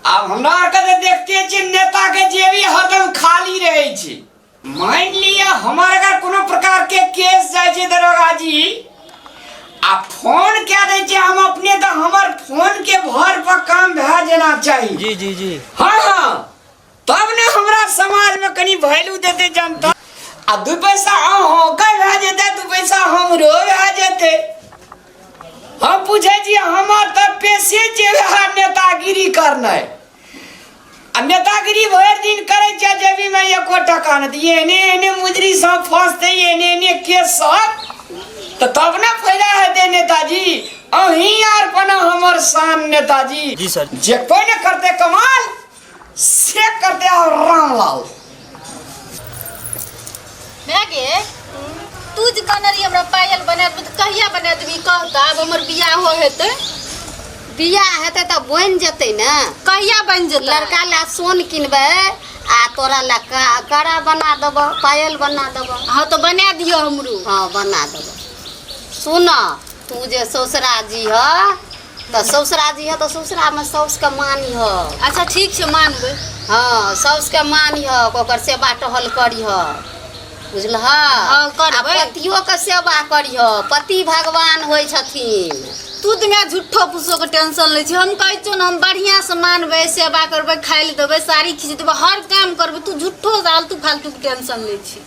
आब हमरा आरके तऽ देखते छियै नेताके जेबी हरदम खाली रहै छै। मान लिअ हमर अगर कोनो प्रकारके केस जाइ छै दरोगा जी आ फोन कए दै छै हम अपने, तऽ हमर फोनके भर पर काम भए जेना चाही। जी जी जी। हाँ हाँ, तब ने हमरा समाज में कनी वैल्यू देते जनता, आ 2 पैसा अहूँके भए जेतै, 2 पैसा हमरो भए जेतै। हम पूछै छी हमर तऽ पेशे जे वएह नेतागिरी करनाइ, आ नेतागिरी भरि दिन करै छियै, जेबीमे एको टका नहि, तऽ एहने एहने मुजरी सब फँसतै, एहने एहने केस सब, तऽ तब ने फायदा हेतै नेताजी। अहीं आर बना हमर शान नेताजी। जी सर। जे कोइ ने करतै कमाल से करते और रामलाल। भए गे, तू जे कहने रही हमरा पायल बना देबी, तऽ कहिया बना देबी कह तऽ? आब हमर बियाहो हेतै। बियाह हेतै तऽ बनि जेतै ने। कहिया बनि जेतै? लड़का ला सोन किनबै आ तोरा ला कड़ा बना देबो, पायल बना देबो। हाँ तऽ बना दियौ हमरो। हाँ बना देबो। सुन, तू जे ससुरा जी ह तऽ ससुरा जी ह तऽ ससुरामे साउसके मानिह। अच्छा ठीक छै, मानबै। हाँ साउसके मानिह, ओकर सेवा टहल करिह, बुझलह? हाँ, करबै। आ पतियोके सेवा करिह, पति भगवान होइ छथिन। तू तऽ माय झूठो फूसो के टेंशन लै छी। हम कहै छियौ ने, हम बढ़िआँ से मानबै, सेवा करबै, खाय लए देबै, साड़ी खींच देबै, हर काम करबै। तू झूठो आलतू फालतू के टेंशन लै छी।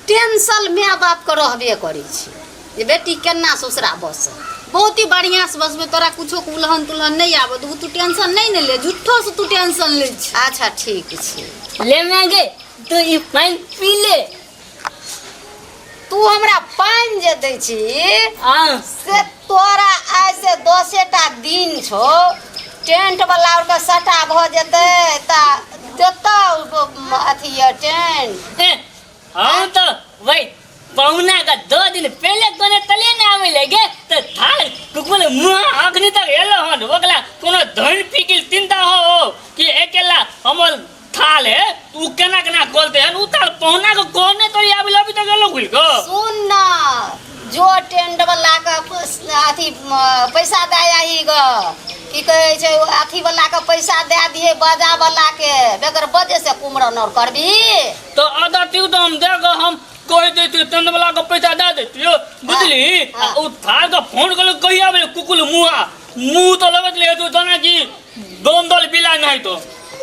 टेंशन माय बापके रहबे करै छै जे बेटी केना ससुरा बसत। बहुत ही बढ़िआँ से बसबै, तोरा कुछो के उलहन तुलहन नहि आबऽ देबौ। तू टेंशन नहि ने ले, झूठो से तू टेंशन लै छी। अच्छा ठीक छै। ले मांगे, तू ई पानि पी ले। तू हमरा पानि जे दै छी हाँ। से तोरा आइ से 10टा दिन छौ, टेंट वाला आरके सटा भऽ जेतै तऽ देतौ अथी ये टेंट। ए, हम तो वही पहुना का 2 दिन पहले कोने तले ना आवे लगे तो थाल कुकुर मुंह अखनी तक एलो हन, ओकला कोनो धन पी गेल चिंता हो हो कि अकेला हमर थाल है, उ केना केना खोलते हन, उ थाल पहुना के कोने तोरी आबि अभी तक एलो खुल को। सुन न, जो टेंट वाला के अथी पैसा दे आही ग, की कहै छै अथी वाला के पैसा दे दिहे, बाजा वाला के बगैर बजे से कुमरन और करबी। तो आधा टिक तो हम दे के हम कह देती टेंट वाला के पैसा दे देती, बुझली? हाँ। उ थाल के फोन कर कहिया आबे कुकुल मुहा मुंह तो लगत ले तू जना की दोंदल बिला नहीं तो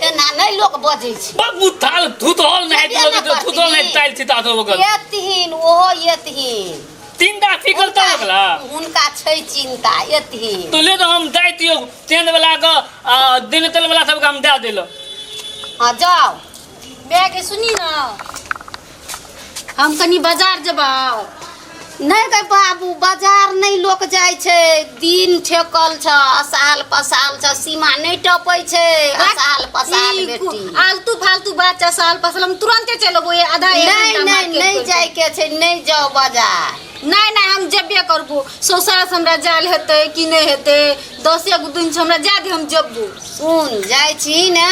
एना नहीं लोक बजै छै। बाबू थाल धुतल नहीं तो लगत धुतल नहीं ताइल छिता तो ओकर। एतहिन ओहो एतहिन तीन टा फिकल तो ओकला हुनका छै चिंता एतहिन। तो ले तो हम दे दियो टेंट वाला के आ दिन तेल वाला सबके हम दे देलो। हाँ जाओ। माय के सुनी ना, हम कनी बाजार जेबै। नहीं गे बाबू, बाजार नहीं लोक जाइ छै, दिन ठेकल छ, असाल पसाल छ, सीमा नहीं टपै छै, असाल पसाल ई बेटी। आलतू फालतू बात छै, असाल पसाल, हम तुरंते चलि अबो, ये आधा एक नहीं घंटा नहीं मार्केट नहीं करिके। जाय के छै, नहीं जाओ बाजार। नहीं नहीं, हम जेबे करबो, ससुरा से हमरा जायल हेतै कि नहीं हेतै, 10 गो दिन छै, हमरा जाय दे, हम जेबो। सुन, जाइ छी ने?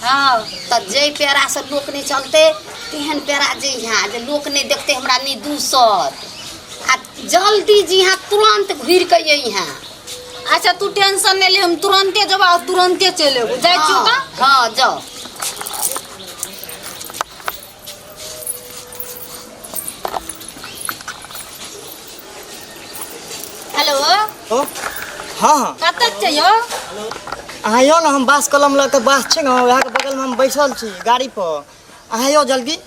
हाँ। तऽ जै पेड़ा से लोक नहीं चलते तेहन पेड़ा जइहा जे लोक नहीं देखते, हमरा नहीं दूसत, आ जल्दी जिहा तुरंत घुरि के अइहा। अच्छा तू टेंशन नहीं ले, हम तुरंते जेबो आ तुरंते चलि अयबो। जाइ छियौ तऽ? हाँ जाओ। हेलो। ओ, हाँ हाँ। कतऽ छियै यौ? अहाँ यौ ने, हम बाँस कलम लऽ कऽ बाँस छै ने, उएहके बगलमे हम बैसल छी गाड़ी पर, अहाँ यौ जल्दी।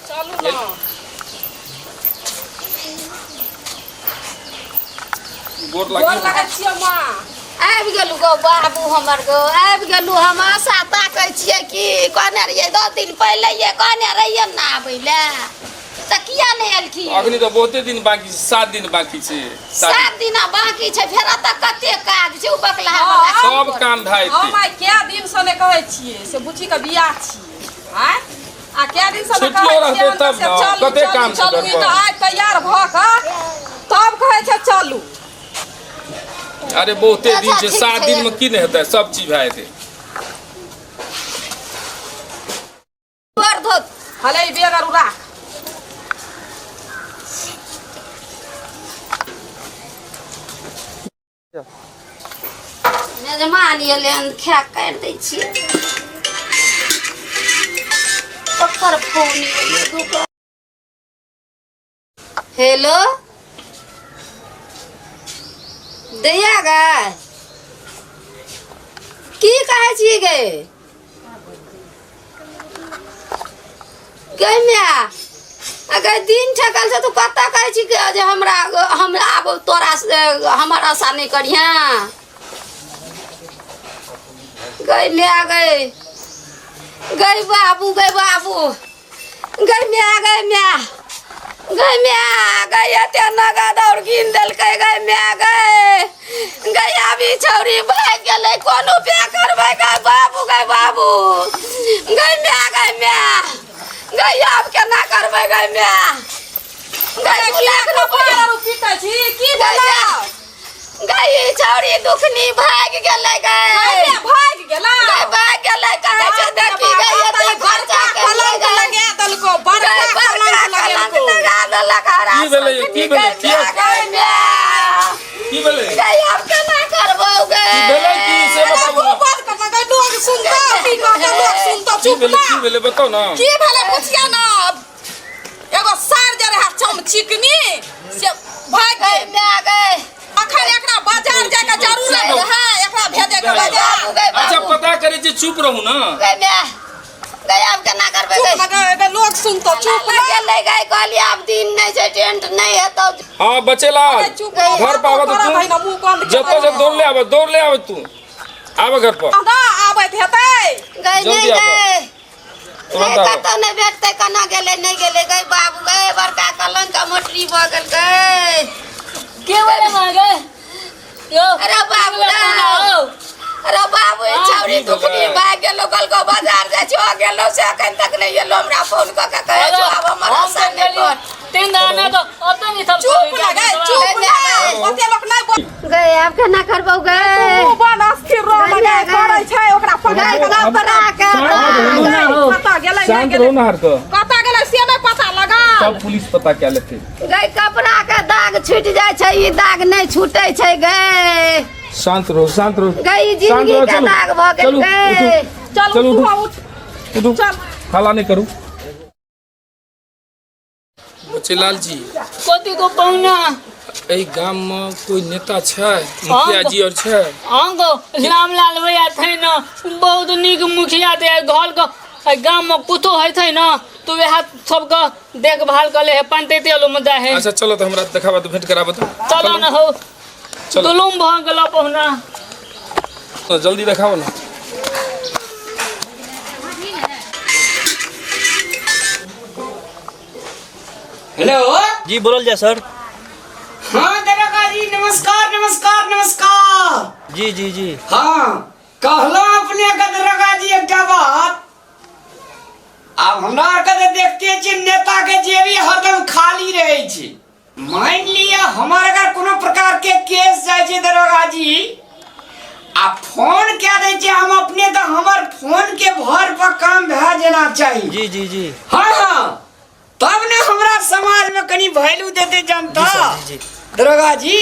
चलू ना। गोर गोर लागी। लगै छियौ माँ। आबि गेलू गो बाबू हमर गो, आबि गेलू। हम आशा ताकै छियै कि कहने रहियै 10 दिन पहिले, कहने रहियै ने आबै लए। तऽ किया नहि एलखिन? अखनी तऽ बहुते दिन बाकी छै, 7 दिन बाकी छै। 7 दिन बाकी छै, फेर एतऽ कते काज छै, ओ बकलाहा वाला सब काम भए जेतै। हम आइ कए दिनसँ नहि कहै छियै से बुच्चीके बियाह छियै, आँय, आ कए दिनसँ नहि छुट्टियो कहै रहतै छियै तब से ने, चलू कते चलू काम छै चलू, घर ई तऽ पर? आइ तैयार भऽ कऽ तब कहै छै चलू। अरे बहुते दिन अच्छा, छै, ठीक 7 छै। दिन में की नहि हेतै, सब चीज भए जेतै। बर धोत हले ई बेगर उ राख। मेजमान एलै हन, खा काटि दै छियै। ककर फोन एलै? दुकान। हेलो दैया गे, की कहै छी गे? गे माय, अगर दिन ठकल छै, तू कतऽ कहै छी के जे हमरा हम आब तोरा से हमर आशा नहि करिहें। गै माय गै, गै बाबू, गै बाबू, गै माय, गै माय, गै माय गै, एते नगद और गिन देलकै। गै माय गै, गै आबी छौरी भागि गेलै, कोन उपाय करबै? गै बाबू, गै बाबू, गै माय, गै माय गै, आब केना करबै? गै माय गै, 2 लाख रुपया आर पीटै छी की गै भेलै? माय गै, ई छौरी दुखनी भागि गेलै गै। भागि गेलै? गै भागि गेलै, कहै छै देखी गै, एते खर्चा केलियै कलंक गै। लगा देलको, गै बड़का बड़का कलंक कलंक लगेलको। लगा देलक हमरा। की भेलै? की सुखनी भेलै? गै किया? माय, गै माय की भेलै? गै, आब केना करबौ गै? की भेलै की से बताबू मुँह ने। बंद कर गै, लोग सुनतो की कहतौ, लोग सुनतो। की चुप भेलै? ना। की भेलै बताउ ने। की भेलै पुछिया ना। एगो सार जे रहे चमचिकनी से भागि गै गेल। माय गै। अखन एकरा बाजार जायके जरूरत रहे एकरा भेजे के बाजार? बाबू गै अच्छा बाबू पता करै छी, चुप रहू ने। गै माय गै, आब केना करबै चुप गै? ना गै, गै, लोग सुनतो, चुप ना। गेलै गै, कहलियै आब दिन नहि छै, टेंट नहि हेतौ। हाँ बचेलाल, अरे चुप रह, घर पर आबऽ तोरा तू। भाई ना मुँह बंद के जतऽ से दौड़ ले आबऽ, दौड़ ले आबऽ, तू आबऽ घर पर। ना आबैत हेतै। गै नहि जल्दी आबऽ। गै तुरंत गै आबऽ। कतौ नहि भेटतै, केना गेलै नहि गेलै। गै बाबू गै, बड़का कलंक के मोटरी भऽ गेल गै। के बोले माँ गे यो? अरे बाबू की बोले रे। हो? अरे बाबू, ई छौरी की दुखनी भेलै? भागि गेलो, कहलको बाजार जाइ छियो, गेलो से अखन तक नहि एलो। हमरा फोन कऽ के कहै छौ आब हमर हम आशा तऽ नहि गेलियै कर। 3 दाना तो ओतऽ नहीं सब। चुप ना गै, चुप ना, ओते लोक नहि बोल। गै आब केना करबौ गै? मुँह बंद, अस्थिर रह ना गै, करै छै ओकरा पकड़ गै के लाव। कपड़ा के शांत रहू ना हो। कतऽ गेलै नहि शांत गेलै, रहू ना हर के। कतऽ गेलै से नहि पता लगल। सब पुलिस पता क्या लेते। गै कपड़ा के दाग छूटि जाइ छै, ई दाग नहि छूटै छै गै। शांत रहू, शांत रहू। गै ई शांत जिंदगी रहू, के चलू। दाग भऽ गेल चलू, गै। उठू। चल चलू, उठ, उठू। उठ। उठू। चल। हल्ला नहीं करू। बचेलाल जी। कथी को पहुना? एहि गाम में कोई नेता छै, मुखिया जी और छै? हम को रामलाल भैया थे न, बहुत नीक मुखिया थे। घर के एहि गाम में कुछो होइ छै न तो वएह सबके देखभाल कर ले है, पंचायती वालों में जाए है। अच्छा चलो तो हमरा देखाबा तो भेंट कराबा तो। चलो न हो। चलो। दुलुम भऽ गेल पहुना। तो जल्दी देखाओ ना। हेलो। जी बोलल जाय सर। हाँ दरोगा जी, नमस्कार नमस्कार नमस्कार। जी जी जी। हाँ कहलो अपने के दरोगा जी एकटा बात, आब हमरा आरके तऽ देखते छियै नेता के जेबी हरदम खाली रहै छै। मानि लिअ हमर अगर कोनो प्रकार के केस जाइ छै दरोगा जी आ फोन कए दै छै हम अपने, तऽ हमर फोन के भर पर काम भए जेना चाही। जी जी जी। हाँ हाँ, तब ने हमरा समाज में कनी वैल्यू देते जनता। जी सर, जी, जी। दरोगा जी,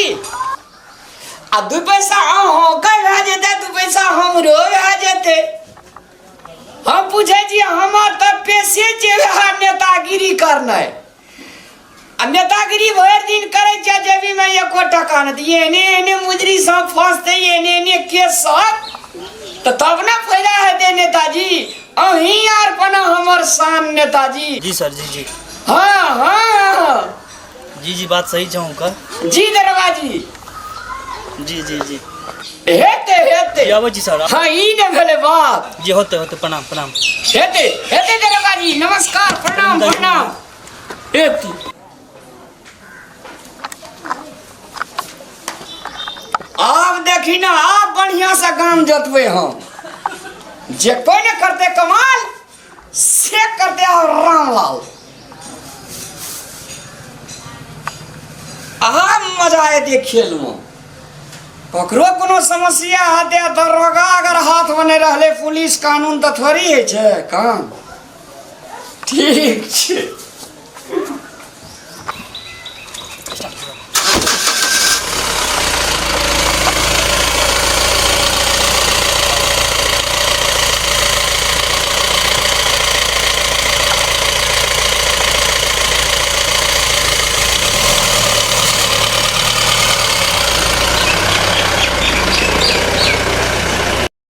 आ 2 पैसा अहाँके भए जेतै, 2 पैसा हमरो भए जेतै। हम पूछै छी हमर तऽ पेशे जे वएह नेतागिरी करनाइ, आ नेतागिरी भरि दिन करै छियै, जेबी में एको टका नहि, तऽ एहने एहने मुजरी सब फंसतै, एहने एहने केस सब, तऽ तब ने फायदा हेतै नेताजी। अहीं आर पना हमर शान नेताजी। जी सर, जी जी। हाँ हाँ। जी जी, बात सही छै अहूँके। जी दरोगा जी। जी जी जी। हेतै हेतै। जी आबै छी सर। हाँ ई ने भेलै बात। जी होतै होतै, प्रणाम प्रणाम। हेतै हेतै दरोगा जी, नमस्कार, प्रणाम प्रणाम। एती। आब देखी ना, आब बढ़िया से गाम जोतबे हम। जे कोई ने करते कमाल से करते और रामलाल। आब मजा एते खेल में। ककरो कोनो समस्या हेतै दरोगा अगर हाथ में नहि रहलै, पुलिस कानून तऽ थोड़ी होइ छै काम। ठीक छै।